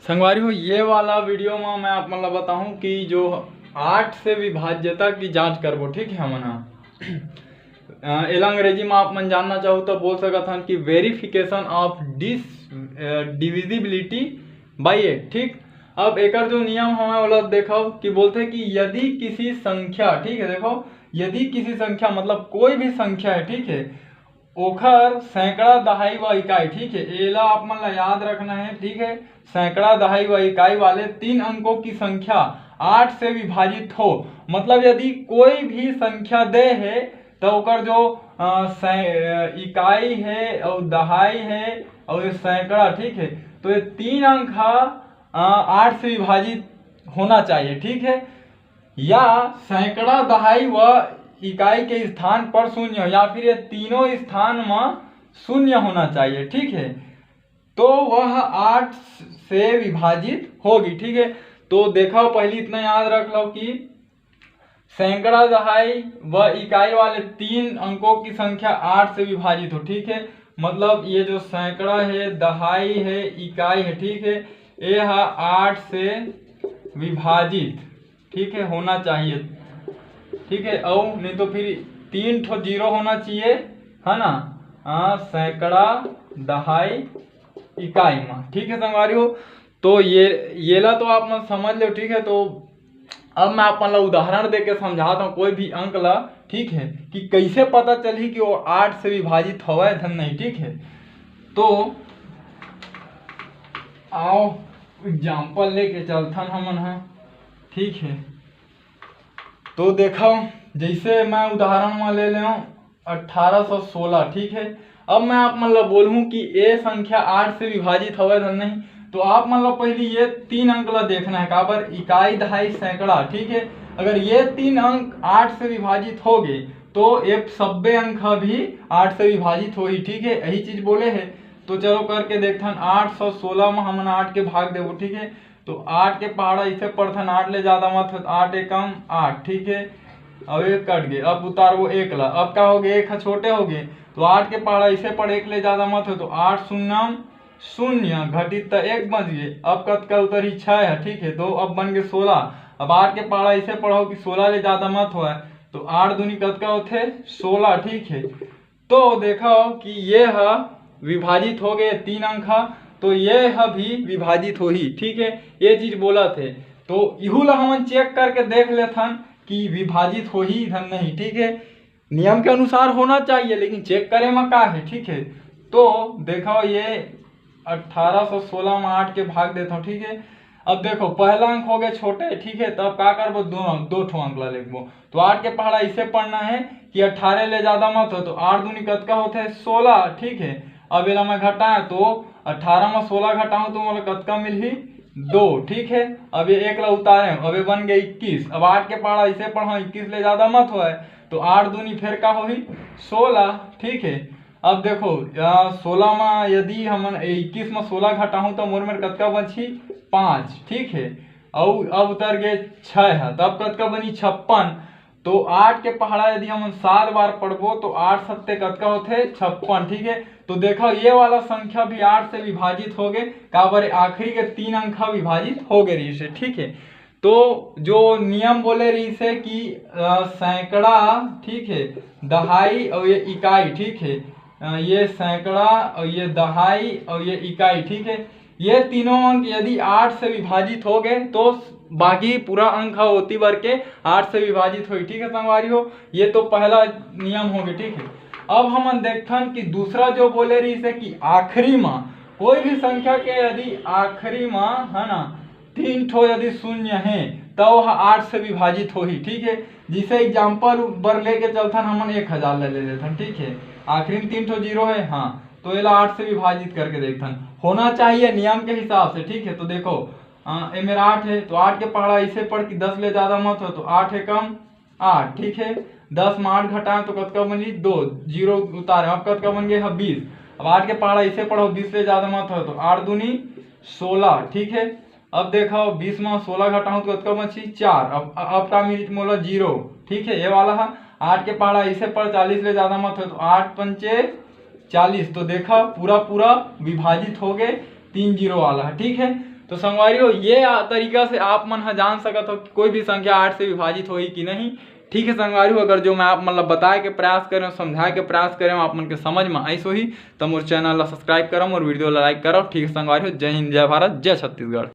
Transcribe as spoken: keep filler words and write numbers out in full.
संगवारी हो, ये वाला वीडियो में मैं आप मन ला बताहूँ कि जो आठ से विभाज्यता की जांच करबो, ठीक है, हमन ह। अ, एला अंग्रेजी में आप मन जानना चाहो तो बोल सकत हन कि verification of dis, uh, divisibility by eight, ठीक। अब एकर जो नियम हवय ओला देखव कि बोलथे कि यदि किसी संख्या, ठीक है, देखो, यदि किसी संख्या मतलब कोई भी संख्या है, ठीक है, ओखर सैकड़ा, दहाई व इकाई, ठीक है, एला आप मन ला याद रखना है, ठीक है। सैकड़ा, दहाई व इकाई वाले तीन अंकों की संख्या आठ से विभाजित हो, मतलब यदि कोई भी संख्या दे है तो ओकर जो अ, सै-, अ, इकाई है और दहाई है और ये सैकड़ा, ठीक है, तो ये तीन अंक ह, अ, आठ से विभाजित होना चाहिए, ठीक है। या सैकड़ा, दहाई व इकाई के स्थान पर शून्य हो, या फिर ये तीनों स्थान में शून्य होना चाहिए, ठीक है, तो वह आठ से विभाजित होगी, ठीक है। तो देखो, पहले इतना याद रख लो कि सैकड़ा, दहाई व इकाई वाले तीन अंकों की संख्या आठ से विभाजित हो, ठीक है। मतलब ये जो सैकड़ा है, दहाई है, इकाई है, ठीक है, ये ह आठ से विभाजित, ठीक है, होना चाहिए, ठीक है। और नहीं तो फिर तीन ठो जीरो होना चाहिए, है ना। हाँ, सैकड़ा, दहाई, इकाई में, ठीक है संगवारी हो। तो ये, येला तो आप मन समझ लो, ठीक है। तो अब मैं आप मन ला उदाहरण दे के समझाता हूँ कोई भी अंक ला, ठीक है, कि कैसे पता चलही कि वो आठ से विभाजित हवय धन नहीं, ठीक है। तो आओ एग्जाम्पल लेके चलथन हमन ह, ठीक है। तो देखो, जैसे मैं उदाहरण में ले लें अट्ठारह सौ सोलह, ठीक है। अब मैं आप मन ला बोलूँ कि ये संख्या आठ से विभाजित हवय धन नहीं, तो आप मन ला पहले ये तीन अंक ला देखना है, काबर इकाई, दहाई, सैकड़ा, ठीक है। अगर ये तीन अंक आठ से विभाजित हो गए तो ये सब्बे अंक ह भी आठ से विभाजित होही, ठीक है, यही चीज बोले है। तो चलो करके देखथन, आठ सौ सोलह में हमन आठ के भाग देबो, ठीक है। तो आठ के पहाड़ा इसे पढ़थन, आठ ले ज्यादा मत हो, आठ एकम आठ, ठीक है। अब एक कट गए, अब उतारबो एक ला, अब का हो गए, एक ह छोटे हो गए, तो आठ के पहाड़ा इसे पढ़, एक ले ज्यादा मत हो, तो आठ शून्यम शून्य, घटित त एक बच गए। अब कतका उतरही, छह है, ठीक है। तो अब बन गए सोलह। अब आठ के पहाड़ा इसे पढ़ो कि सोलह ले ज्यादा मत होए, तो आठ दूनी कतका होथे, सोलह, ठीक है। तो देखो कि ये ह विभाजित हो गए तीन अंक ह, तो ये ह भी विभाजित होही, ठीक है, ये चीज बोलत हे। तो इहू ला हमन चेक करके देख लेथन कि विभाजित होही धन नहीं, ठीक है। नियम के अनुसार होना चाहिए, लेकिन चेक करे में का है, ठीक है। तो देखो, ये अट्ठारह सौ सोलह में आठ के भाग देथव, ठीक है। अब देखो, पहला अंक हो गए छोटे, ठीक है, तब का करबो, दोनों, दो ठो अंक ला लिखबो। तो आठ के पहाड़ा इसे पढ़ना है कि अट्ठारह ले ज्यादा मत हो, तो आठ दूनी कतका होथे, सोलह, ठीक है। अब एला मैं घटाएं तो अट्ठारह में सोलह घटाऊं तो मोला कतका मिलही, दो, ठीक है। अब ये एक ला उतारे, अब ये बन गए इक्कीस। अब आठ के पहाड़ा इसे पढ़ो, इक्कीस ले ज्यादा मत होए, तो आठ दूनी फिर का होही, सोलह, ठीक है। अब देखो, सोलह में यदि हमन इक्कीस में सोलह घटाहूं तो मोर मेर कतका बची, पाँच, ठीक है। अउ अब उतर गए छह है, तब कतका बनी, छप्पन। तो आठ के पहाड़ा यदि हमन सात बार पढ़बो तो आठ सत्ते कतका होथे, छप्पन, ठीक है। तो देखो, ये वाला संख्या भी आठ से विभाजित हो गए, काबर आखिरी के तीन अंक ह विभाजित हो गए रहिस हे, ठीक है। तो जो नियम बोले रहिस हे कि अ, सैकड़ा, ठीक है, दहाई और ये इकाई, ठीक है, अ, ये सैकड़ा और ये दहाई और ये इकाई, ठीक है, ये तीनों अंक यदि आठ से विभाजित हो गए तो बाकी पूरा अंक ह ओती बर के आठ से विभाजित होई, ठीक है संगवारी हो। ये तो पहला नियम हो गए, ठीक है। अब हमन देखथन कि दूसरा जो बोले रहिस हे कि आखिरी में कोई भी संख्या के यदि आखिरी में, है ना, तीन ठो यदि शून्य है तो वह आठ से विभाजित होही, ठीक है। जैसे एग्जाम्पल बर लेके चलथन, हमन एक हजार ले, ले लेथन, ठीक है। आखिरी में तीन ठो जीरो है, हाँ, तो एला आठ से विभाजित करके देखथन, होना चाहिए नियम के हिसाब से, ठीक है। तो देखो, अ, ए मेरा आठ है, तो आठ के पहाड़ा इसे पढ़ कि दस ले ज्यादा मत हो, तो आठ एकम आठ, ठीक है। दस में आठ घटाएं तो कतका बनी, दो, जीरो उतारे, अब कतका बन गए है, बीस। अब आठ के पहाड़ा इसे पढ़ो, बीस ले ज्यादा मत हो, तो आठ दूनी सोलह, ठीक है। अब देखो, बीस में सोलह घटाऊं तो कतका बची, चार। अब, अब का मिली मोला, जीरो, ठीक है। ये वाला है, आठ के पहाड़ा इसे पढ़, चालीस ले ज्यादा मत हो, तो आठ पंचे चालीस। तो देखा, पूरा पूरा विभाजित हो गए तीन जीरो वाला है, ठीक है। तो संगवारी हो, ये आ-, तरीका से आप मन ह जान सकत हो कि कोई भी संख्या आठ से विभाजित होही कि नहीं। ठीक है संगवारी हो, अगर जो मैं आप मन ल बताए के प्रयास करे हंव, समझाए के प्रयास करे हंव, आप मन के समझ में आइस होही, तो मोर चैनल ला सब्सक्राइब करव, मोर वीडियो ला लाइक करव। ठीक है संगवारी हो, जय हिंद, जय भारत, जय छत्तीसगढ़।